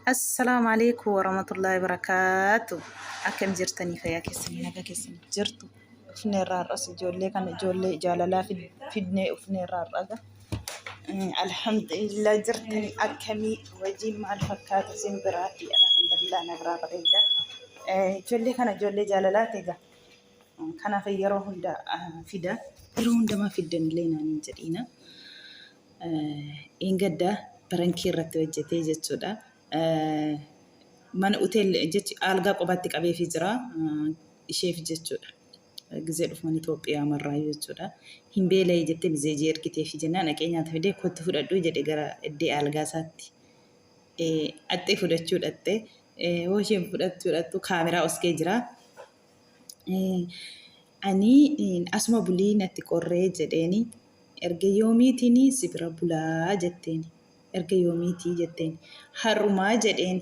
Assalaamu alaikum warahmatullahi wabarakaatu. Akkam jirtanii fayyaa keessanii nagaa keessanii jirtu. Ufne irraa har'as ijoollee kana ijoollee jaalalaa fidnee ufne irraa har'aga. Alhamdulillah jirtanii akkamii wajiin maal fakkaata isin biraatti alhamdulillah na biraa bareeda. Ijoollee kana ijoollee jaalalaati egaa. Kanaaf yeroo hunda fida. Yeroo hundamaa fiddanillee naan hin jedhiina. Dheengadda pirankii irratti hojjetee jechuudha. Mana hotel jechi algaa qobaatti qabeefii jira isheef jechuudha. Gizee dhufan Itoophiyaa marraa jechuudha. Hin beela'e jettee mizeejii ergiteefi jennaan dhaqee nyaata fidee kottu fudhadhu jedhe gara iddee algaa isaatti. Dhaxxee fudhachuu dhaxxee hoo isheen fudhachuu dhattu kaameraa oskee jira. Ani asuma bulii natti qorree jedheeni. Erga yoomiitiin si bira bulaa jetteen. Erga yoomiitii jetteen. Har'umaa jedheen.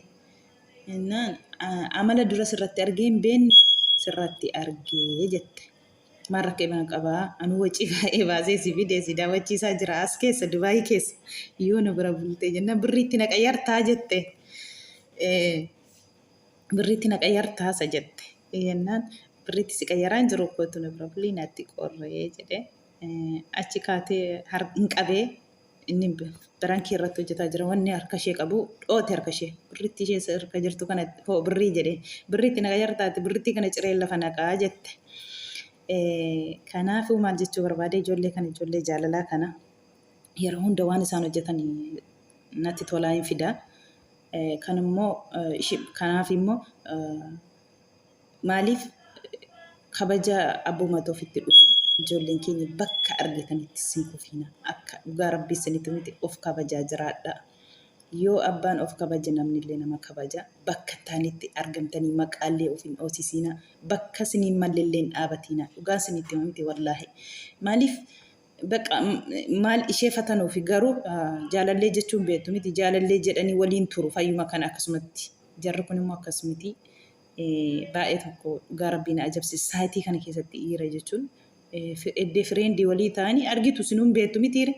Jennaan amala dura sirratti argee hin beekne sirratti argee jette. Maal rakkina qabaa anuu wacii baay'ee baasee si fide si daawwachiisaa jira as keessa Dubaayii keessa yoo na bira bulte jennaan birriitti na qayyartaa jette. Birriitti na qayyartaasa jette. Jennaan birriitti si qayyaraa hin jiru kootu na bira bulii natti qorree jedhe. Achi kaatee hin qabee inni birankii irratti hojjetaa jira. Wanni harka ishee qabu dhoote harka ishee. Birrittii ishee harka jirtu kana hoo birrii jedhee. Birriitti na qayyartaati birrittii kana ciree lafa naqaa jette. Kanaafuu maal jechuu barbaade ijoollee kana ijoollee jaalalaa kana yeroo hunda waan isaan hojjetan natti tolaa hin fida. Kan immoo kanaaf immoo maaliif kabaja abbumatu ofitti dhuma. Ijoolleen keenya bakka argitanitti sin kufiina. Akka dhugaa rabbii isinitti miti of kabajaa jiraadha. Yoo abbaan of kabaje namnillee nama kabaja. Bakka taanetti argamtanii maqaallee of hin dhoosisiina. Bakka isiniin mallellee hin dhaabatiina. Dhugaa isinitti miti wallaahi. Maaliif Baqa maal ishee fatanuufi garuu jaalallee jechuun beektu miti jaalallee jedhanii waliin turu fayyuma kana akkasumatti jarri kun immoo akkas miti baay'ee tokko dhugaa rabbii na ajabsiisa saayitii kana keessatti dhiira jechuun eddee fireendii walii ta'anii argitu sinuun beektu mitiire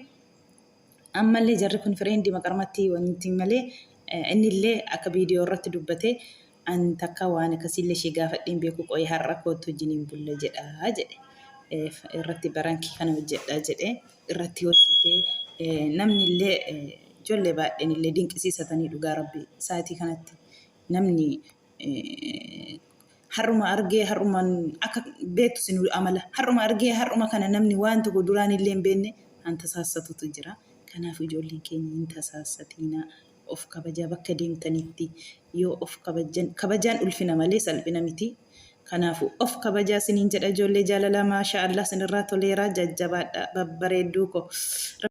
ammallee jarri kun fireendii maqarmatti wanti malee innillee akka viidiyoo irratti dubbate An takkaa waan akkasiillee ishee gaafadhee hin beeku qoyi har'a koottu wajjin hin bulla jedha jedhe. Irratti barankii kana hojjedha jedhe irratti hojjetee namni illee ijoollee baay'een illee dinqisiisatanii dhugaa rabbi sa'aatii kanatti namni har'uma argee har'umaan akka beektu sin amala har'uma argee har'uma kana namni waan tokko duraan illee hin beekne an tasaassatutu jira. Kanaaf ijoolleen keenya hin tasaassatiinaa. Of kabajaa bakka deemtanitti yoo of kabajjan kabajaan ulfina malee salphina miti. Kanaafuu of kabajaa isiniin jedha ijoollee jaalalaa maashaa Allah isinirraa toleeraa jajjabaadha babbareedduu koo.